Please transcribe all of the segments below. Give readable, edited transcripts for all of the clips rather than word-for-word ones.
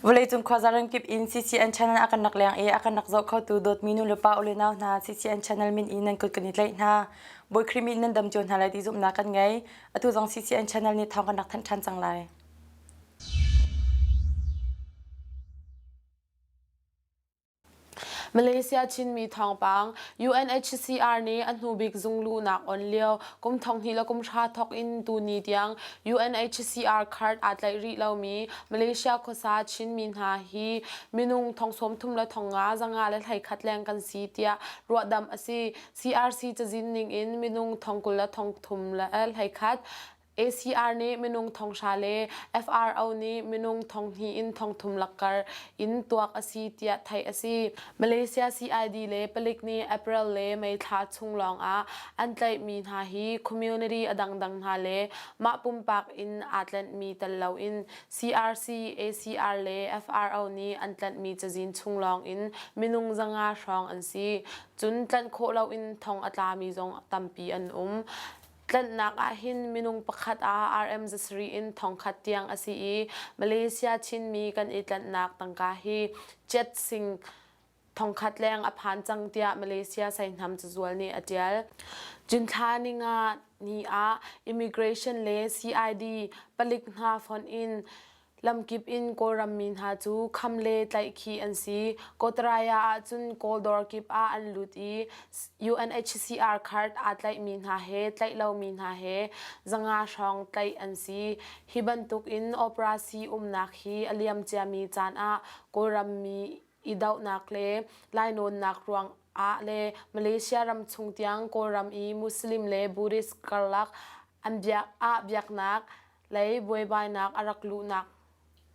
Vawleicung khuaza ramkip in CCN channel a kan rak leng i a kan rak zoh khotu dawtmi nu le pa ule nau hna CCN channel min in nan kut kan i tlaih hna. Bawi Khrih min nan dam cio hna lai ti zumhnak kan ngei. Atu zong CCN channel nih thawng kan rak thanh ṭhan cang lai. Malaysia Chinmi thawngpang UNHCR nih a hnubik zungluhnak on lio kum thonghnih le kum hra thawk in tuni tiang UNHCR card aa tlaih rih lomi Malaysia khuasa Chinmi hna hi minung thong sawmthum le thong nga zanga le hleikhat leng kan si tiah ruahdamh a si. CRC cazin ning in minung thong 20 le thong thum le hleikhat ACR nih minung thonghra le FRO nih minung thonghnih in thongthum lakkar in tuak a si tiah theih a si. Malaysia CID le palik nih April le May thla chung lawngah an tlaihmi hna hi community a dangdang hna le mah pumpak in aa tlenhmi tel loin CRC, ACR le FRO nih an tlanhmi cazin chung lawngin minung 500 hrawng an si. Cun tlanh khawh loin thong a tlami zong tampi an um. Tlanhnak ahhin minung pakhat ah RM zasarih in thongkhat tiang a si i Malaysia Chinmi kan i tlanhnak tangka hi jet sing thongkhat leng a phan cang tiah Malaysia seihnam cazual nih a ṭial. June thla ninga ni ah immigration le CID palik hna fonh in Lamkip in Kawlram mi hna cu kham le tlaihkhih an si. Kawtaraya ahcun Kawl dawr kip ah an lut i UNHCR card aa tlaihmi hna he tlaih lomi hna he 500 hrawng tlaih an si. Hi bantuk in operasi umnak hi a liam ciami caan ah Kawlram mi i dohnak le lainawnnak ruang ah le Malaysia ram chung tiang Kawlram i Muslim le Buddhist karlak an biak ah biaknak lei buaibainak a rak luhnak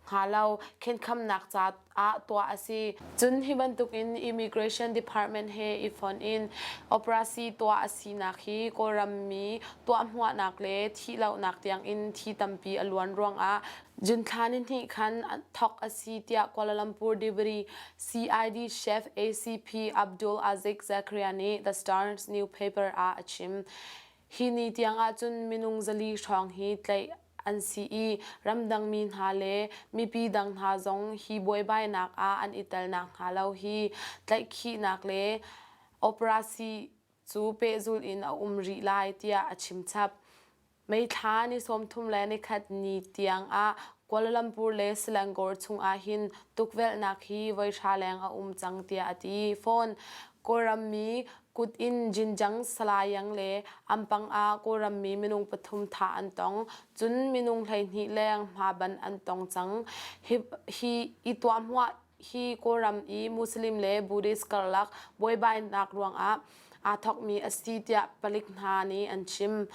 hnga lo khenkhamnak caah tuah a si. Cun hi bantukin Immigration Department he i fonh in operasi tuah a sinak hi Kawlram mi tuahhmuahnak le thihlohnak tiangin thi tampi a luan ruangah June thla nihnih khan thawk a si tiah Kuala Lumpur Deputy CID Chef ACP Abdul Aziz Zakaria nih The Star newspaper ah a chim. Hi ni tiang ahcun minung 400 hrawng hi tlaih an si i ramdangmi hna le mipi dang hna zong hi buaibainak ah an i tel nakhnga lo hi tlaihkhihnak le operasi cu pehzulh in a um rih lai tiah a chim chap. May thla ni 31 ni tiang ah Kuala Lumpur le Selangor chung ahhin tukvelhnak hi voi hra leng a um cang tiah a ti fawn. Kawlram mi kut in Jinjang Salayang le Ampang ah Kawlram mi minung pathum thah an tong. Cun minung 12 leng hmaban an tong cang. Hi, hi i tuahhmuah hi Kawlram i Muslim le Buddhist karlak buaibainak ruangah aa thawkmi a si tiah palik hna nih an chim.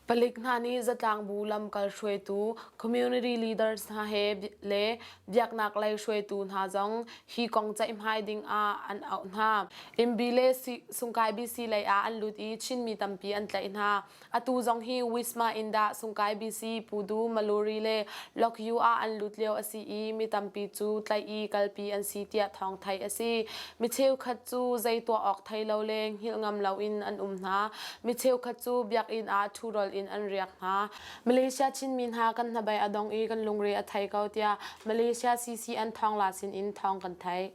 Palik hna nih zatlangbu lamkal hruaitu, community leaders hna he le biaknak lei hruaitu hna zong hi kong ceihmai ding ah an auh hna. Imbi le Sungkai BC lei ah an lut i Chinmi tampi an tlaih hna. Atu zong hi Wisma Indah, Sungkai BC, Pudu, Maluri le Lokyu ah an lut lio a si i mi tampi cu tlaih i kalpi an si tiah thawng theih a si. Mi cheukhat cu zei tuah awk thei lo le hngilh ngam loin an um hna. Mi cheukhat cu biakinn ah ṭhurol in an riak hna. Malaysia Chinmi hna kan hnabei a dong i kan lungre a thei ko tiah Malaysia CCN thawngla sinin thawng kan theih.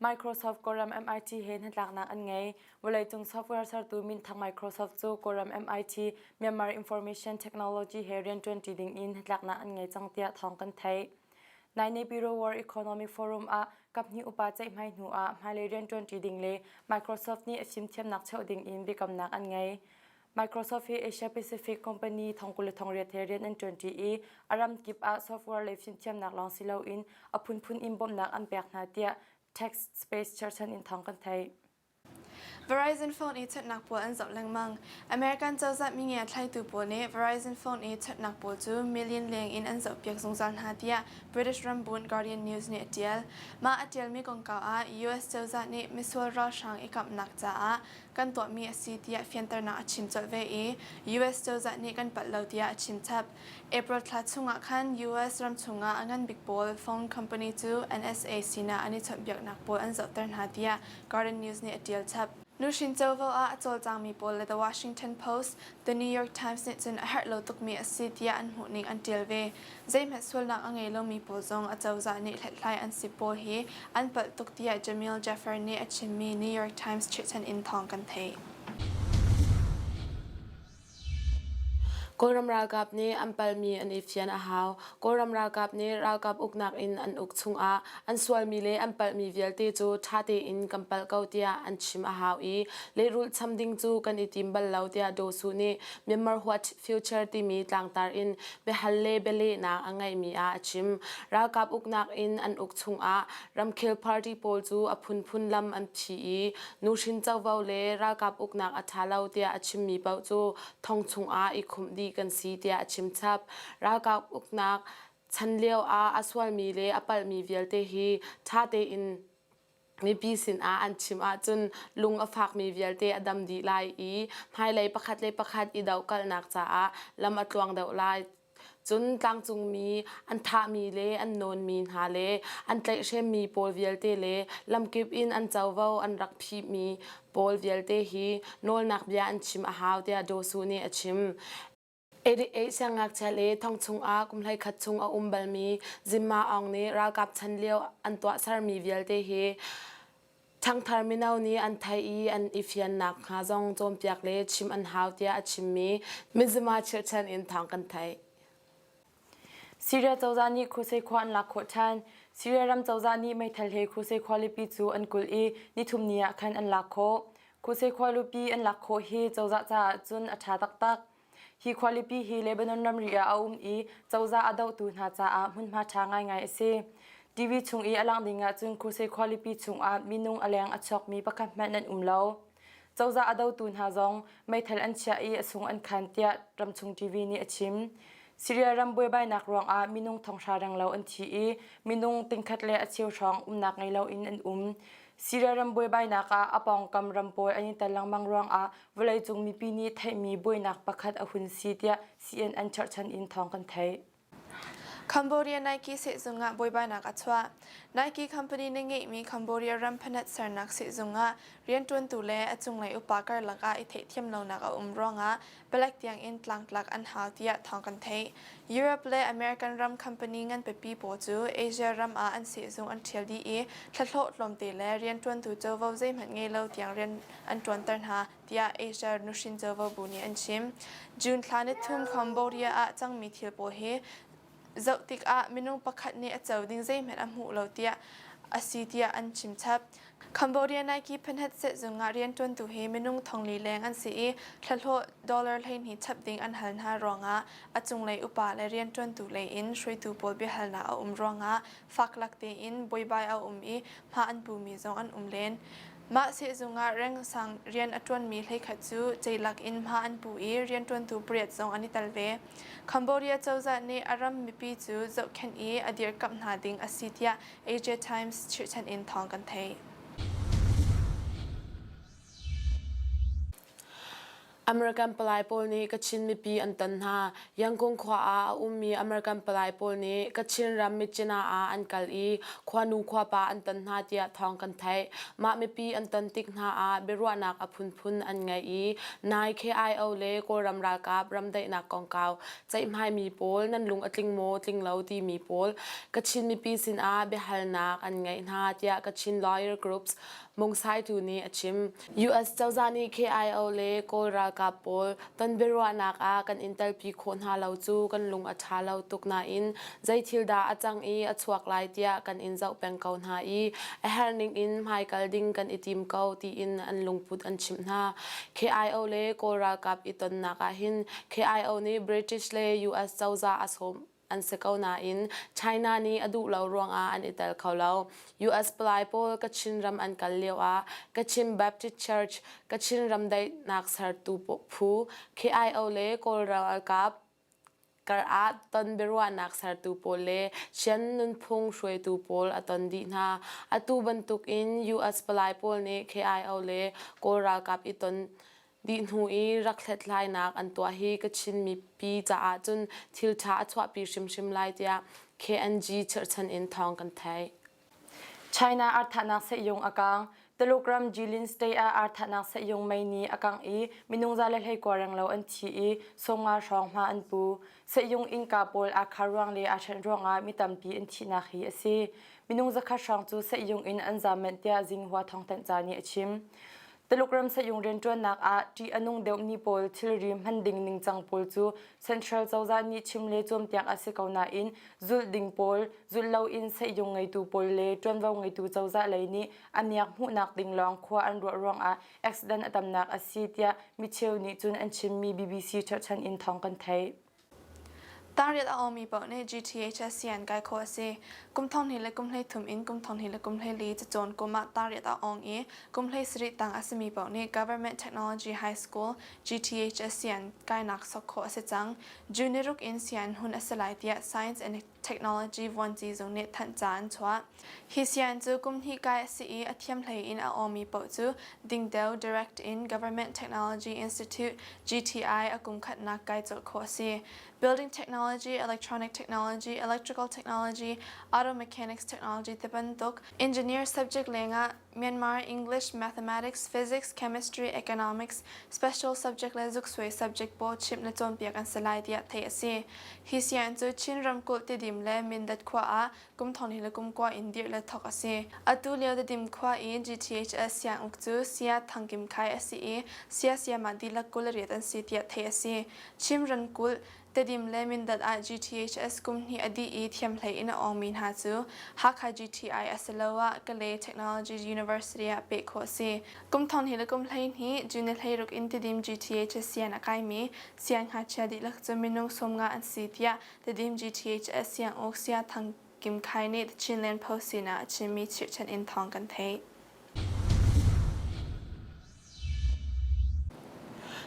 Microsoft Kawlram MIT he hnatlaknak an ngei. Vawleicung software sertu minthang Microsoft cu Kawlram MIT Myanmar Information Technology he rianṭuanṭi ding in hnatlaknak an ngei cang tiah thawng kan theih. Nai Bureau World Economic Forum ah kaphnih upa ceihmai hnu ah hmailei rianṭuanṭi ding le Microsoft nih a fimthiamnak cheuh ding in biakamnak an ngei. Microsoft hi Asia Pacific company thong 28 he rian an ṭuanṭi i a ram kip ah software lei fimthiamnak lawng si loin a phunphun in bawmhnak an pek hna tiah Text Space cherhchan in thawng kan theih. Verizon phone i chawnhnak pawl an zoh lengmang. American cozah mingia thlaitu pawl nih Verizon phone i chawnhnak pawl cu million leng in an zohpiak zungzal hna tiah British rambunh Guardian News nih a ṭial. Mah a ṭialmi kongkau ah US cozah nih misual ralhrang i kamhnak caah kan tuahmi a si tiah fianternak a chim colh ve i US cozah nih kan palh lo tiah a chim chap. April thla chungah khan US ram chungah a ngan bik pawl phone company cu NSA sinah an i chawnhbiaknak pawl an zohter hna tiah Guardian News nih a ṭial chap. Nuhrin covo ah a cawlcangmi pawl le The Washington Post, The New York Times nih cun a herh lo tukmi a si tiah an hmuhning an ṭial ve. Zeihmanh sualnak a ngei lomi pawl zong acozah nih hlathlai an si pawl hi an palh tuk tiah Jamil Jaffer nih a chimmi New York Times chirhchan in thawng kan theih. Kawlram ralkap nih an palmi an i fian a hau. Kawlram ralkap nih ralkap uknak in an uk chungah an sualmi le an palhmi vialte cu ṭha tein kan palh ko tiah an chim a hau i lehrulh cham ding cu kan i tim bal lo tiah Daw Suh nih Myanmar What Future timi tlangtar in biahal le bialehnak a ngeihmi ah a chim. Ralkap uknak in an uk chungah ramkhel party pawl cu a phunphun lam an phi i nuhrin covo le ralkap uknak a ṭha lo tiah a chimmi paoh cu thong chungah i khumh dih kan si tiah a chim chap. Ralkap uknak chan lio ah a sualmi le a palhmi vialte hi ṭha tein mipi sinah an chim ahcun lung a fakmi vialte a dam dih lai i hmailei pakhat le pakhat i dohkalhnak caah lam a tluang deuh lai. Cun tlangcungmi an thahmi le an nawnmi hna le an tlaihhremmi pawl vialte le lamkip in an covo an rak phihmi pawl vialte hi nawlnak bia an chim a hau tiah Daw Suh nih a chim. 88 siangngakchia le thong chungah kum 11 chung a um balmi Zimma Aung nih ralkap chan lio an tuahsermi vialte hi Ṭhangthar mino nih an theih i an i fian nakhnga zong cawnpiak le chim an hau tiah a chimmi Mizzima chirhchan in thawng kan theih. Syria cozah nih Khusei khua an lak khawh ṭhan. Syria ram cozah nih meithal he Khusei khualipi cu an kulh i nithum ni ah khan an lak khawh. Khusei khualipi an lak khawh hi cozah caah cun a ṭha taktak. Hi khualipi hi Lebanon ramri ah a um i cozah a dohtu hna caah hmunhma ṭha ngaingai a si. TV chung i a langh ding ahcun Khusei khualipi chungah minung a leng a chuakmi pakhat hmanh an um lo. Cozah a dotu hna zong meithal an chiah i a sung an khan tiah ramchung TV nih a chim. Syria ram buaibainak ruangah minung thonghra renglo an thi i minung tingkhat le a cheu hrawng umnak ngei loin an um. Syria ram buaibainak ah a pawngkam ram pawl an i tel lengmang ruangah vawleicung mipi nih theihmi buainak pakhat a hun si tiah CNN cherhchan in thawng kan theih. Cambodia Nike sehzung ah buaibainak a chuah. Nike company nih ngeihmi Cambodia ram phanat sernak sehzung ah rianṭuantu le a cunglei upa karlak ah i theihthiam lonak a um ruangah palek tiangin tlangtlak an hau tiah thawng kan theih. Europe le American ram company ngan pipi pawl cu Asia ram ah an sehzung an ṭhial dih i thlahlawh tlawmte le rianṭuantu covo zeihmanh ngei lo tiang rian an ṭuanter hna tiah Asia nuhrin covo bu nih an chim. June thla nithum Cambodia ah cangmi thil pawl hi zoh tikah minung pakhat nih a co ding zeihmanh a hmuh lo tiah a si tiah an chim chap. Cambodia Nike phanhat sehzung ah rianṭuantu hi minung thongli leng an si i thlahlawh dollar 12 chap ding an hal hna ruangah a cunglei upa le rianṭuantu lei in hruaitu pawl biahalnak a um ruangah faklak tein buaibai a um i hma an pumi zong an um len. Mah sehzung ah rengsang rian a ṭuanmi 11 cu ceilak in hma an pu i rianṭuantu pariat zong an i tel ve. Cambodia cozah nih a ram mipi cu zohkhenh i a dirkamh hna ding a si tiah Asia Times chirhchan in thawng kan theih. American palai pawl nih Kachin mipi an ton hna. Yangon khua ah a ummi American palai pawl nih Kachin ram Myitkyina ah an kal i khuanu khuapa an ton hna tiah thawng kan theih. Mah mipi an ton tik hna ah biaruahnak a phunphun an ngei i nai KIO le Kawlram ralkap ramdaihnak kongkau ceihmaimi pawl nan lung a tling maw tling lo timi pawl Kachin mipi sinah biahalnak an ngeih hna tiah Kachin Lawyer Groups Mungsaitu nih a chim. US cozah nih KIO le Kawl ralkap pawl tonbiaruahnak ah kan in telpi khawh hna lo cu kan lung a ṭha lo tuk nain zeithil dah a cang i a chuak lai tiah kan in zoh peng ko hna i a herh ning in hmaikal ding kan i tim ko tiin an lungput an chimh hna. KIO le Kawl ralkap i tonnak ah hin KIO nih British le US cozah a sawm an si ko nain China nih a duh lo ruangah an i tel kho lo. US palai pawl Kachin ram an kal lio ah Kachin Baptist Church, Kachin ram daihnak sertu phu, KIO le Kawl ralkap kar ah ton biaruahnak sertu pawl le Shan nunphung hruaitu pawl a ton dih hna. Atu bantuk in US palai pawl nih KIO le Kawl ralkap i ton dih hnu i rak hlethlainak an tuah hi Kachin mipi caah cun thil ṭha a chuahpi hrimhrim lai tiah KNG chirhchan in thawng kan theih. China arthahnak sehyung a kaang. Tuluk ram Jilin State ah arthahnak sehzung mei nih a kangh i minung 119 renglo an thi i 50 hrawng hma an pu. Sehzung innka pawl aa khar ruang le aa ṭhenh ruangah mi tampi an thihnak hi a si. Minung zakhat hrawng cu sehzung in an zaam manh tiah Xinhua thawngthanhca nih a chim. Tuluk ram sehzung rianṭuannak ah ṭih a nung deuhmi pawl thilri hman ding ningcang pawl cu Central cozah nih chim le cawnpiak a si ko nain zulh ding pawl zulh loin sehzung ngeitu pawl le ṭuanvo ngeitu cozah lei nih a miak hmuhnak ding lawng khua an ruah ruangah accident a tamnak a si tiah micheu nih cun an chimmi BBC cherhchan in thawng kan theih. Tangriat a awmi paoh nih GTHS an kai khawh a si. Kum 12 le kum 13 in kum 12 le kum 14 cacawn kum ah tangriat a awng i kum 17 tang a simi paoh nih Government Technology High School GTHS an kainak sok khawh a si cang. June ni ruk in sian hun a si lai tiah Science and Technology Vuanci zung nih thanhca an chuah. Hi sian cu kum hnih kai a si i a thiam hlei in a awmi paoh cu dingdeo direct in Government Technology Institute GTI a kum khatnak kai colh khawh a si. Building Technology, Electronic Technology, Electrical Technology, Auto Mechanics Technology tibantuk engineer subject lengah Myanmar English, Mathematics, Physics, Chemistry, Economics, Special Subject le zuksuai subject pawl chimh le cawnpiak an si lai tiah theih a si. Hi sianginn cu Chin ramkulh Tidim le Mindat khua ah kum 12 le kum kua in dirh le thawk a si. Atu lio Tidim khua i GTHS sianguk cu Saya Thang Kim Khai a si i saya sayamah dihlak 28 an si tiah theih a si. Chin ramkulh Tedim le Mindat ah GTHS kum hnih a dih i thiamhlei in a awngmi hna cu Hakha GTI asiloah Kalay Technology University ah peh khawh a si. Kum 12 le kum 12 June 16 in Tedim GTHS sian a kaimi siangngakchia dihlak cu minung 50 an si tiah Tedim GTHS sianguk Saya Thang Kim Khai nih The Chinland Post sinah a chimmi chirhchan in thawng kan theih.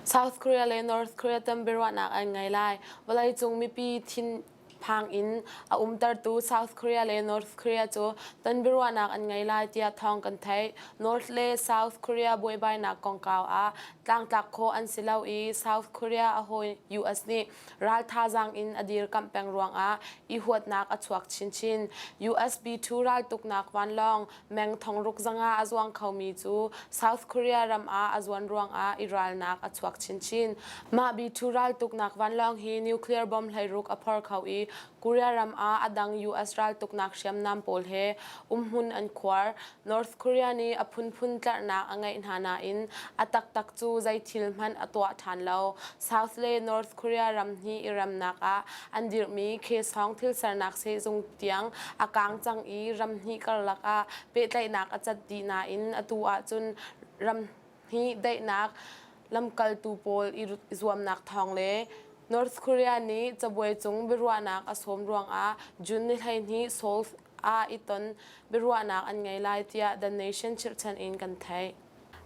South Korea le North Korea tam biaruahnak an ngei lai. Vawleicung mipi thin phang in a umtertu South Korea le North Korea cu ton biaruahnak an ngei lai tiah thawng kan theih. North le South Korea buaibainak kongkau ah tlangtlak khawh an si lo i South Korea a hawi US nih ral thazaang in a dirkamh peng ruangah i huatnak a chuak chinchin. US B-2 raltuknak vanlawng meng thongruk zanga a zuang khomi cu South Korea ram ah a zuan ruangah i ralnak a chuak chinchin. Mah B-2 raltuknak vanlawng hi nuclear bomb hleiruk a phor kho i Korea ram ah a dang US raltuknak hriamnam pawl he umhmun an khuar. North Korea nih a phunphun tlarhnak a ngeih hna nain a taktak cu zei thil hmanh a tuah ṭhan lo. South le North Korea ram hnih i remnak ah an dirhmi Kaesong thil sernak sehzung tiang a kaang cang i ram hnih karlak ah pehtlaihnak a cat dih nain atu ahcun ram hnih daihnak lamkaltu pawl i zuamnak thawng le North Korea nih cabuai cung biaruahnak a sawm ruangah June ni 12 Seoul ah i ton biaruahnak an ngei lai tiah The Nation chirhchan in kan theih.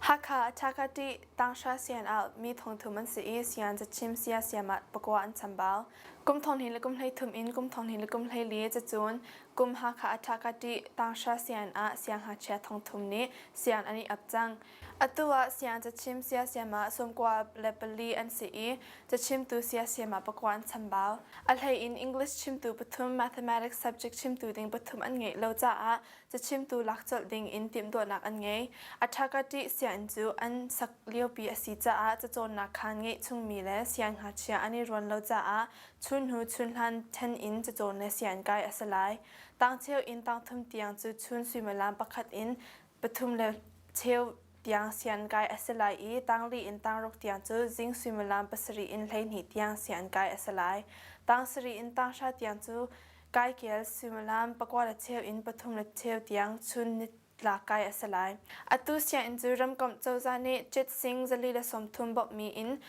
Hakha Thakati tanghra sian ah mi thongthum an si i sian cachim sia siamah pakua an chambau. Kum 12 le kum 13 in kum 12 le kum 14 cacun kum Hakha Thakati tanghra sian ah siangngakchia thongthum nih sian an i ap cang. Atu ah siang cachim sia siamah 94 an si i cachimtu sia siamah pakua an chambau. A hlei in English chimtu pathum, Mathematics subject chimtu ding pathum an ngeih lo caah cachimtu lak colh ding in timhtuahnak an ngei. A ṭhakaṭih sianginn cu an sak liopi a si caah cacawnnak khaan ngeih chungmi le siangngakchia an i ruan lo caah chunhnu chunhlan ṭhen in cacawn le sianginn kai a si lai. Tangcheu in tangthum tiang cu chun suimilam pakhat in pathum le cheu tiang sianginn kai a si lai i tangli in tangruk tiang cu zing suimilam pasarih in 12 tiang sianginn kai a si lai. Tang sarih in tanghra tiang cu Kaikel suimilam pakua le cheu in pathum le cheu tiang chun nitlak kai a si lai. Atu sianginn cu ramkomh cozah nih Cit Sing 130 bawmhmi in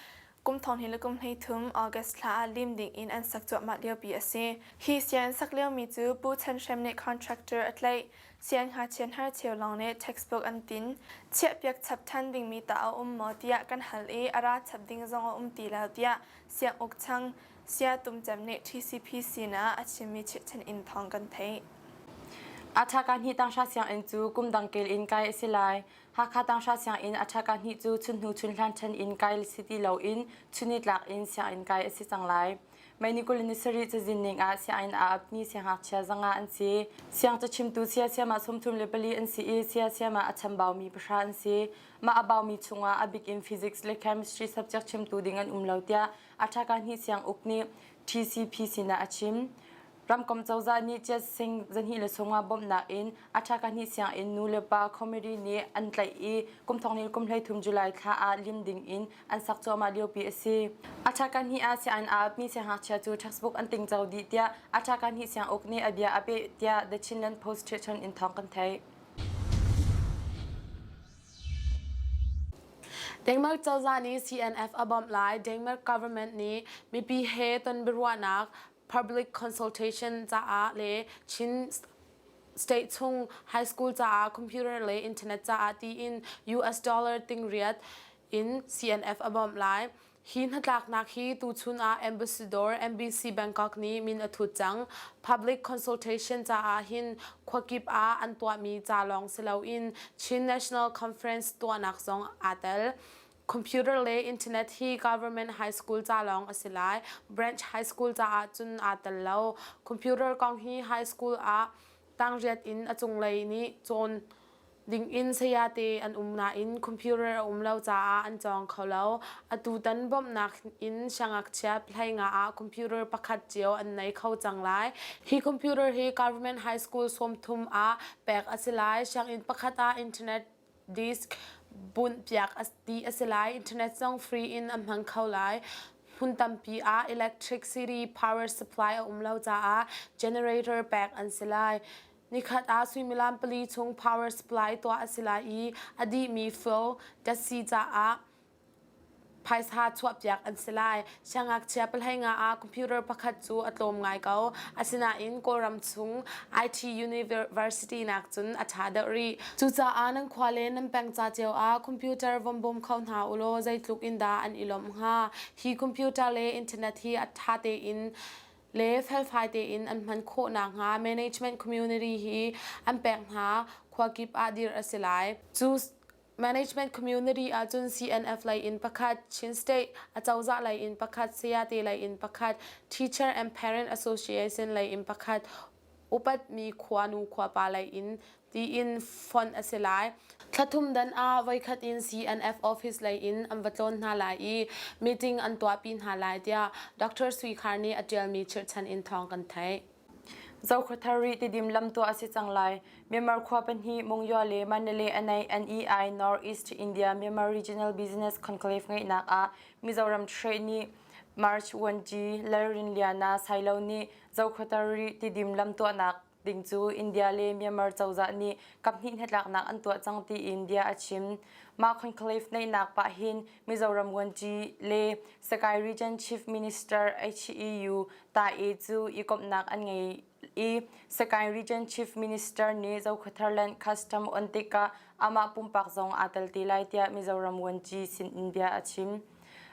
kum 2023 August thla ah lim ding in an sak cuahmah liopi a si. Hi sianginn sak liomi cu Pu Chan Hrem nih contractor a tlaih. Siangngakchia hnarcheu lawng nih textbook an tin. Chiahpiak chap ṭhan dingmi tah a um maw tiah kan hal i a ra chap ding zong a um ti lo tiah sianguk chang Saya Tum Cem nih TCP sinah a chimmi chirhchan in thawng kan theih. Aṭhaka hnih tanghra sianginn cu kum dang kel in kai a si lai. Hakha tanghra sianginn aṭhaka hnih cu chunhnu chunhlan ṭhen in kai si ti loin chunitlak in sianginn kai a si cang lai. May ni 27 cazin ning ah sianginn ah apmi siangngakchia zanga an si. Siang cachimtu sia siama 34 an si i sia siama a chambaumi pahra an si. Mah a baumi chungah a bik in physics le chemistry subject chimtu ding an um lo tiah Athaka Hni Siang Uk nih TCP sinah a chim. Ramkom cozah nih Chiat Sing zahnih le sungah bawmhnak in Athaka Hni sianginn nu le pa committee nih an tlaih i kum thong ni kum 13 July thla ah lim ding in an sak cuahmah liopi a si. Athaka Hni ah sianginn aa apmi siangngakchia cu textbook an tingco dih tiah Athaka Hni sianguk nih a bia a peh tiah The Chinland Post ṭhiahchan in thawng kan theih. Denmark cozah nih CNF a bawmh lai. Denmark government nih mipi he tonbiaruahnak public consultation caah le Chin state chung high school caah computer le internet caah tiin US dollar ting riat in CNF a bawmh lai. Hi hnatlaknak hi tuchun ah Ambassador MBC Bangkok nih min a thut cang. Public consultation caah hin khuakip ah an tuahmi ca lawng si loin Chin National Conference tuahnak zong aa tel. Computer le internet hi government high school ca lawng a si lai. Branch high school caah cun aa tel lo. Computer kong hi high school ah tangriat in a cunglei nih cawn dingin sayate an um nain computer a um lo caah an cawng kho lo. Atutan bawmhnak in siangngakchia hleinga ah computer pakhat cio an nei kho cang lai. Hi computer hi government high school 30 ah pek a si lai. Sianginn pakhat ah internet disk bunh piak ti a si lai. Internet zong free in a hmang kho lai. Hmun tampi ah electricity power supply a um lo caah generator pek an si lai. Nikhat ah suimilam pali chung power supply tuah a si lai i a dihmi fuel datsi caah phaisa chuahpiak an si lai. Siangngakchia pahleinga ah computer pakhat cu a tlawm ngai ko. Asinain Kawlram chung IT University nak cun a ṭha deuh rih. Cucaah nan khua le nan peng ca cio ah computer von bawm kho hna ulaw zeitluk in dah an i lawmh hnga. Hi computer le internet hi a ṭha tein le felfai tein an hman khawh nakhnga management community hi an pek hna khua kip ah dir a si lai. Cu management community ahcun CNF lei in pakhat, Chin State acozah lei in pakhat, sayate lei in pakhat, Teacher and Parent Association lei in pakhat, upatmi khuanu khuapa lei in tiin fonh a si lai. Thlathum dan ah voikhat in CNF office lei in an va tlawn hna lai i meeting an tuahpi hna lai tiah Dr. Sui Khar nih a ṭialmi chirhchan in thawng kan theih. Zokhawthar ri Tidim lam tuah a si cang lai. Myanmar khua pahnih Monywa le Mandalay anei NEI North East India Myanmar Regional Business Conclave ngeihnak ah Mizoram Trade nih March 1G Lalrinliana Sailo nih Zokhawthar ri Tidim lam tuahnak ding cu India le Myanmar cozah nih kaphnih hnatlaknak an tuah cang tiin bia a chim. Mah conclave neihnak pah hin Mizoram Vuanci le Sakai Region Chief Minister HEU Ta-e cu i komhnak an ngei i Sakai Region Chief Minister nih Zokhawthar Land Custom on tikah amah pumpak zong aa tel te lai tiah Mizoram Vuanci sin in bia a chim.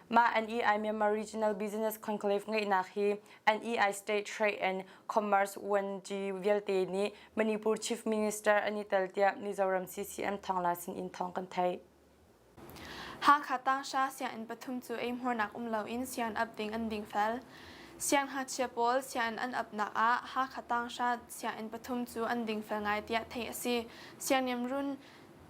Mah NEI Myanmar Regional Business Conclave ngeihnak hi NEI State Trade and Commerce 1G vialte nih Manipur Chief Minister an i tel tiah Mizoram CCM thawngla sin in thawng kan theih. Hakha Tangsha sianginn pathum cu eihmuarnak um loin sian ap ding an dingfel. Siangngakchia pawl sianginn an apnak ah Hakha Tangsha sianginn pathum cu an dingfel ngai tiah theih a si. Siangniamrun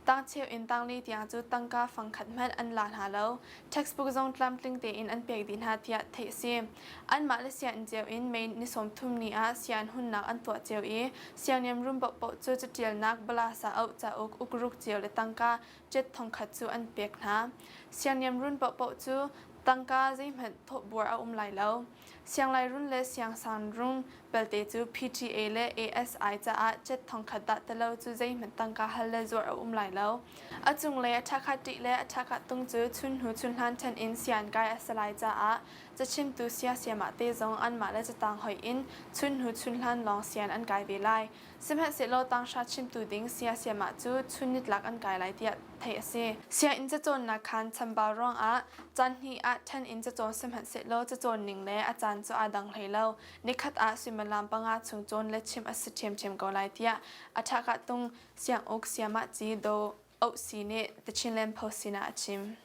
Tangcheu in tangli tiang cu tangka fangkhat hmanh an la hna lo. Textbook zong tlamtling tein an pek dih hna tiah theih a si. Anmah le sianginn cio in May ni 30 ni ah sianginn hunnak an tuah cio i siangniam room paohpaoh cu catialnak balasa auh cauk ukruk cio le tangka jet thongkhat cu an pek hna. Siangniam run paohpaoh cu tangka zeihmanh thawhbuar a um lai lo. Sianglairun le siangsangrung belte cu PTA le ASI caah jet thongkhat dah tilo cu zeihmanh tangka hal le zuarh a um lai lo. A cunglei a ṭhakhat ṭih le a ṭhakhat tung cu chunhnu chunhlan ṭhen in sian kai a si lai caah cachimtu siasiamah te zong anmah le catang hoih in chunhnu chunhlan lawng sian an kai ve lai. Sihmanhsehlaw tanghra chimtu ding siasiamah cu chun nitlak an kai lai tiah theih a si. Sianginn cacawnnak khaan chambau ruangah caan hnih ah ṭhen in cacawn sihmanhsehlaw cacawn ning le a caan cu aa dang hlei lo. Nikhat ah suimilam panga chung cawn le chimh a si ṭhiamṭhiam ko lai tiah a ṭhakah-tung sianguk Siamah Ci Daw Oh Si nih The Chinland Post sinah a chim.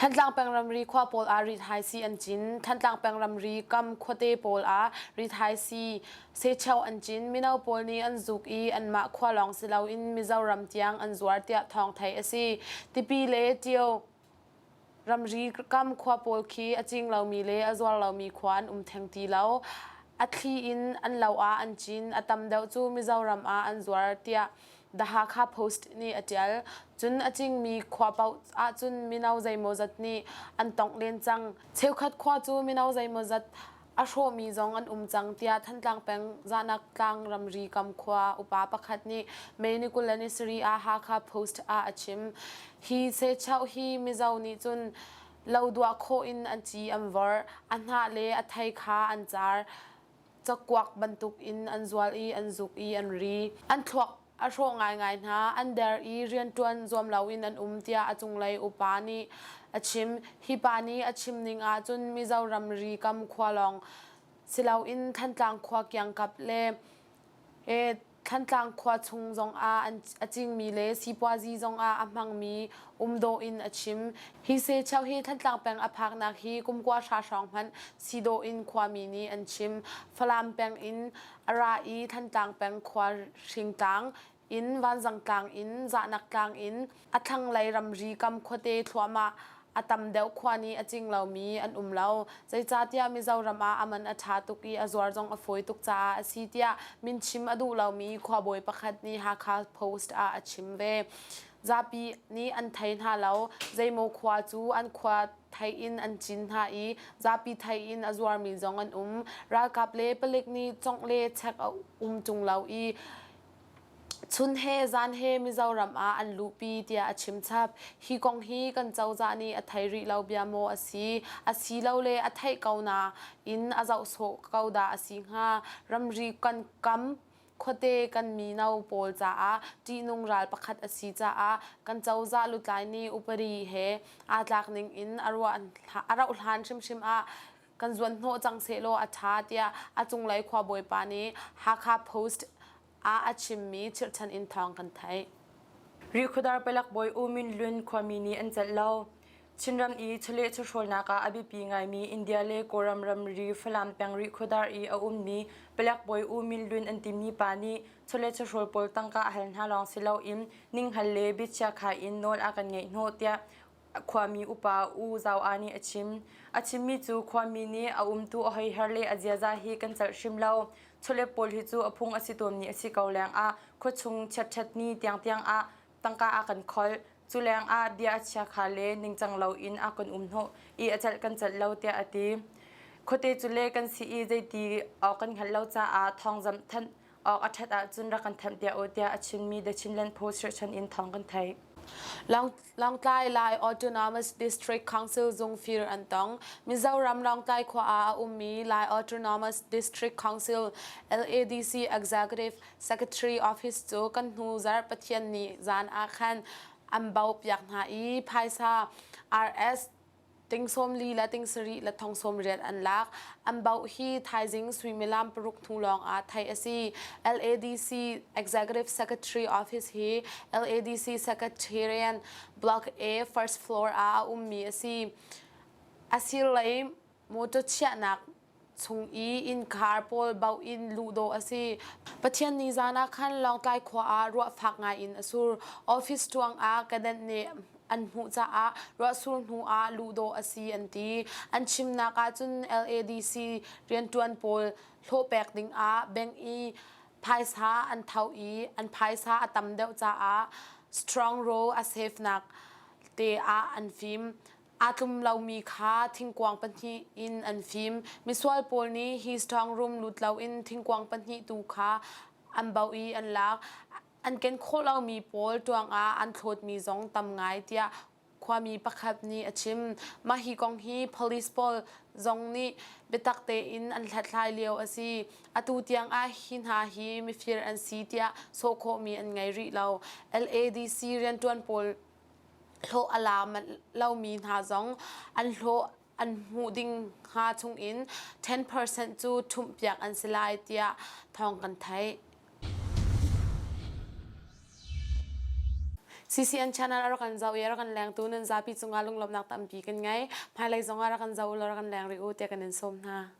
Thantlang peng ramri khua pawl ah rithaisii an cin. Thantlang peng ramri kam khuate pawl ah rithaisii secheu an cin. Mino pawl nih an zuk i anmah khua lawng si loin Mizoram tiang an zuar tiah thawng theih a si. Tipi le Tio ramri kam khua pawl khi a cing lomi le a zuar lomi khua an um theng ti lo. A thli in an lo ah an cin. A tam deuh cu Mizoram ah an zuar tiah The Hakha Post nih a ṭial. Cun a cingmi khua paoh ahcun mino zeimawzat nih an tongh len cang. Cheukhat khua cu mino zeimawzat a hrawhmi zong an um cang tiah Thantlang peng Zahnak tlang ramri kam khua upa pakhat nih May ni 27 ah Hakha Post ah a chim. Hi sechauh hi Mizo nih cun lo duah khawh in an ci an vorh, a hnah le a thei kha an car. Cakuak bantuk in an zual i an zuk i an ri. An thluak a hrawh ngaingai hna, an der i rianṭuan zuam loin an um tiah a cunglei upa nih a chim. Hi pa nih a chim ning ahcun Mizoram ri kam khua lawng si loin Thantlang khua kiangkap le Thantlang khua chung zongah a cingmi le sipuazi zongah a hmangmi um dawh in a chim. Hi secheu hi Thantlang peng a phaknak hi kum 90 hrawng hmanh si dawh in khuami nih an chim. Falam peng in a ra i Thantlang peng khua Hringtlang in Vanzangtlang in Zahnak tlang in A thlanglei ramri kam khuate thluahmah a tam deuh khua nih a cing lomi an um lo. Zeicahtiah Mizoram ah a man a ṭha tuk i a zuar zong a fawi tuk caah a si tiah min chim a duh lomi khuabawi pakhat nih Hakha Post ah a chim ve. Zapi nih an thei hna lo. Zeimaw khua cu an khua thei in an cin hna i zapi thei in a zuarmi zong an um. Ralkap le palik nih congh le chek a um ṭung lo i Chun he zan he Mizoram ah an luhpi tiah a chim chap. Hi kong hi kan cozah nih a thei rih lo bia maw a si? Asilole a theih ko na in a zoh sawh ko dah a si hnga? Ramri kan kam khuate kan mino pawl caah ṭihnung ral pakhat a si caah kan cozah lutlai nih upadi he aa tlak ning in a ruah a rauh hlan hrimhrim ah kan zuan hnawh cang sehlaw a ṭha tiah a cunglei khuabawipa nih Hakha Post ah a chimmi chirhchan in thawng kan theih. Rihkhawdar palek bawi U Min Lun khuami nih an celh lo. Chinram i chawleh chawhrawlnak ah a biapi ngaimi India le Kawlram ramri Falam peng Rihkhawdar i a ummi palek bawi U Min Lun an timi pa nih chawleh chawhrawl pawl tangka a hal hna lawng si loin ninghal le biachia khai in nawl a kan ngeih hnawh tiah khuami upa U Zau A nih a chim. A chimmi cu khuami nih a umtu a hoiher le a ziaza hi kan celh hrim lo. Chawlet pawl hi cu a phung a si tawnmi a si ko lengah khuachung chiatṭhat ni tiangtiang ah tangka a kan kholh. Cu lengah bia a chiakha le ningcang loin a kan um hnawh i a celh kan celh lo tiah a ti. Khuate cu le kan si i zeiti awk kan hngalh lo caah thawngzamh thanh awk a ṭhat ahcun rak kan thanh piak u tiah a chimmi The Chinland Post cherhchan in thawng kan theih. Lawngtlai Lai Autonomous District Council zung fir an tong. Mizoram Lawngtlai khua ah a ummi Lai Autonomous District Council LADC Executive Secretary Office cu kan hnu zarh Pathian ni zan ah khan an bauh piak hna i phaisa RS ting 40 le ting 7 le thong 80 an lak. An bauh hi thaizing suimilam 6 hnu lawng ah theih a si. LADC Executive Secretary Office hi LADC Secretariat Block A first floor ah a ummi a si. A sirlei motor chiahnak chung i innkhar pawl bauh in luh dawh a si. Pathian ni zan ah khan Lawngtlai khua ah ruah fak ngai in a sur. Office ṭuang ah kadanh nih an hmuh caah ruahsur hnu ah luh dawh a si an ti. An chimnak ahcun LADC rianṭuan pawl hlawh pek ding ah bank i phaisa an tho i an phaisa a tam deuh caah strong row a safe nak te ah an fim. Aa tlum lomi kha thingkuang pahnih in an fim. Misual pawl nih hi strong room lut loin thingkuang pahnih tu kha an bauh i an lak. An ken khawh lomi pawl ṭuang ah an thlawtmi zong tam ngai tiah khuami pakhat nih a chim. Mah hi kong hi police pawl zong nih biatak tein an hlathlai lio a si. Atu tiang ah hi hna hi mifir an si tiah sawh khawhmi an ngei rih lo. LADC rianṭuan pawl hlawh a la manh lomi hna zong an hlawh an hmuh ding hnga chungin 10% cu ṭhumhpiak an si lai tiah thawng kan theih. CCN channel a rak kan zoh i a rak kan lengtu nan zapi cungah lunglawmhnak tampi kan ngei. Hmailei zongah rak kan zoh u law rak kan leng rih u tiah kan in sawm hna.